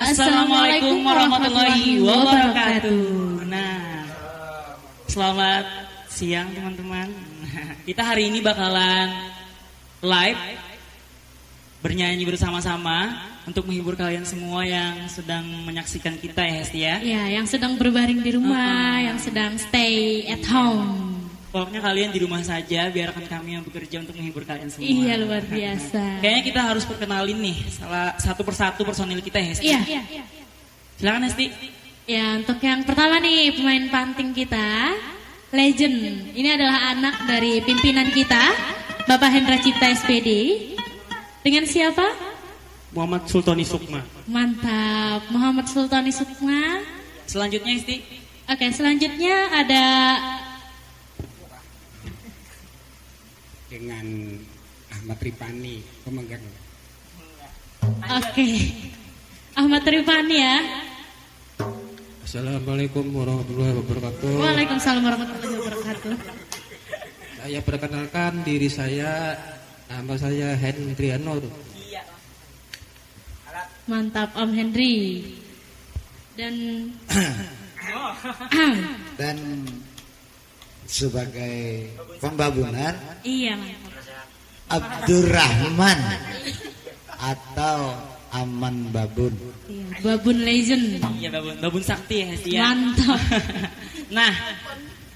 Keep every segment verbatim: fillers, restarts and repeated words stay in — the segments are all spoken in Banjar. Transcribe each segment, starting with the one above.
Assalamualaikum warahmatullahi wabarakatuh. Nah, selamat siang, teman-teman. Kita hari ini bakalan live bernyanyi bersama-sama untuk menghibur kalian semua yang sedang menyaksikan kita, ya, Hesti, ya. Ya, yang sedang berbaring di rumah, yang sedang stay at home. Pokoknya kalian di rumah saja, biarkan kami yang bekerja untuk menghibur kalian semua. Iya, luar biasa. Kayaknya kita harus perkenalin nih, salah satu persatu personil kita, ya, Hesti. Iya. Silakan, Hesti. Ya, untuk yang pertama nih, pemain panting kita, legend. Ini adalah anak dari pimpinan kita, Bapak Hendra Cipta, S P D. Dengan siapa? Muhammad Sultoni Sukma. Mantap, Muhammad Sultoni Sukma. Selanjutnya, Hesti. Oke, selanjutnya ada dengan Ahmad Ripani, pemegang. Oke. Ahmad Ripani, ya. Assalamualaikum warahmatullahi wabarakatuh. Waalaikumsalam warahmatullahi wabarakatuh. Saya perkenalkan diri saya, nama saya Hendrianur. Mantap, Om Henry. Dan dan sebagai pembabunan, iya, mantap. Abdurrahman atau Aman Babun. Iya, Babun Legend. Iya, Babun, Babun Sakti, ya, Hesti, ya. Mantap. Nah,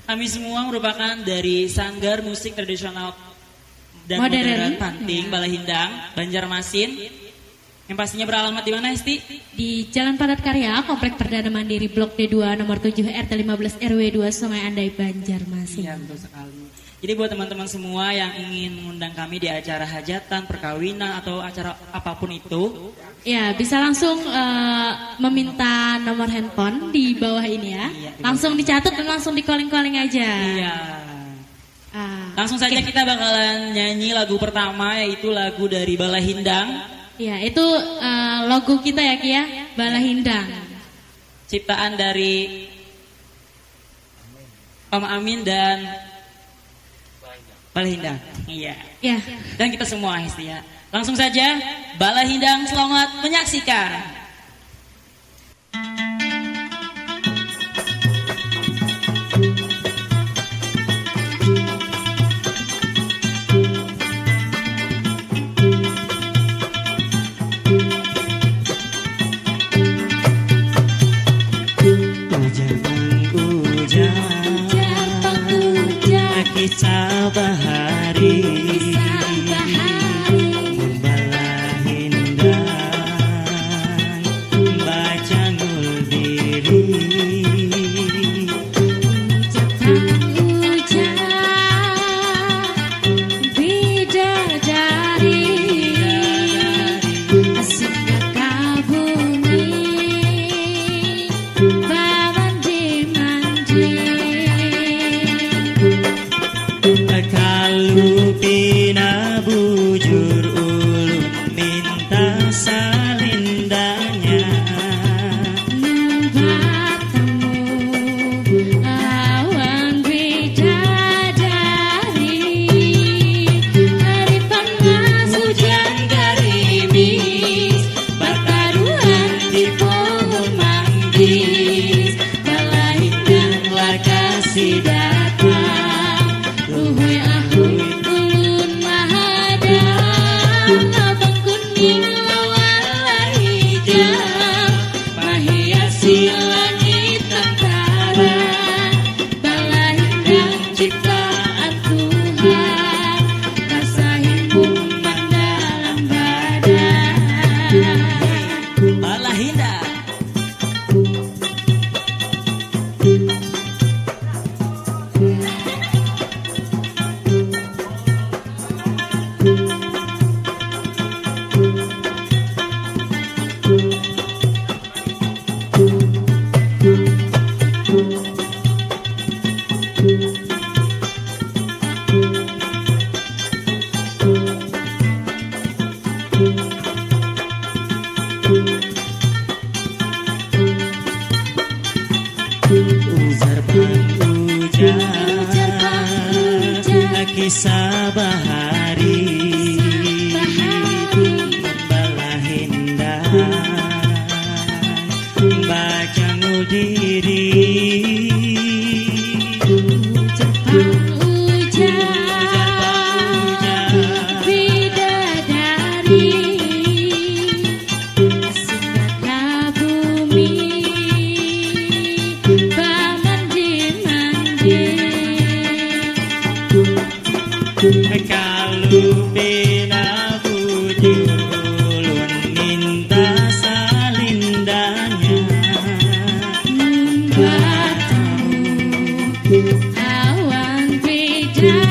kami semua merupakan dari Sanggar Musik Tradisional dan Modern, Modern Panting, ya. Balahindang, Banjarmasin. Yang pastinya beralamat di mana, Hesti? Di Jalan Padat Karya, Komplek Perdana Mandiri, Blok D dua, nomor tujuh, R T lima belas, R W dua, Sungai Andai, Banjarmasin. Iya, betul sekali. Jadi, buat teman-teman semua yang ingin mengundang kami di acara hajatan, perkawinan, atau acara apapun itu, ya, bisa langsung, eh, meminta nomor handphone di bawah ini, ya. Iya, di bawah. Langsung dicatat dan langsung di-calling-calling aja. Iya. Ah, langsung saja, oke. Kita bakalan nyanyi lagu pertama, yaitu lagu dari Balahindang. Ya, itu, eh, logo kita, ya, Ki, ya, Balahindang. Ciptaan dari Om Amin dan Balahindang. Iya. Ya. Dan kita semua, Hesti, ya. Langsung saja, Balahindang, selamat menyaksikan. Ujar mangujang, ujar mangujang, kisah bahari, kisah bahari, mun balahindang bacangul diri. Ujar mangujang, bidadari, asik ka bumi, bamandi-mandi. Kalu pina bujur ulun minta salindangnya. Nang batamu lawan bidadari, hari panas hujan garimis, bataruan di pohon manggis, balahindang lakasi datang. Uhuy ahuy ulun mahadang, abang kuning lawan lahijang, mahiasi langit lantaran, balahindang ciptaan Tuhan, basahimun mandalam badan. Balahindang. Ujar pangujang, kisah bahari, kisah bahari, balahindang. diri. Ujar pang ujar, ujar pang ujar, bidadari, singgah ka bumi, bamandi-mandi. Kalu pina bujur ulun minta salindangnya. Batamu awan bidadari,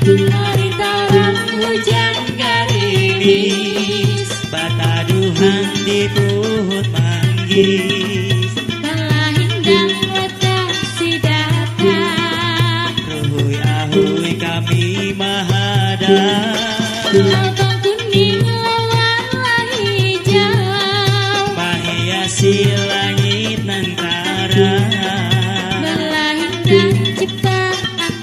rintaran hujan garimis, bataduhan di puhun manggis. Balahindang wadah sidata. Ruhui ahui kami mahadap. Abang kuning lawan hijau. Mahiasi langit nan tarang. Balahindang ciptaan.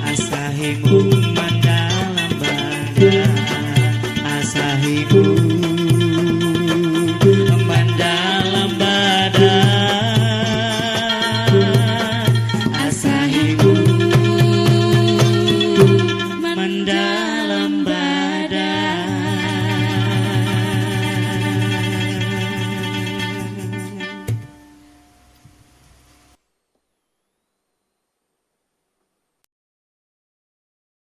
Asa himung mandalam badan. Asa himung mandalam badan. Asa himung mandalam badan.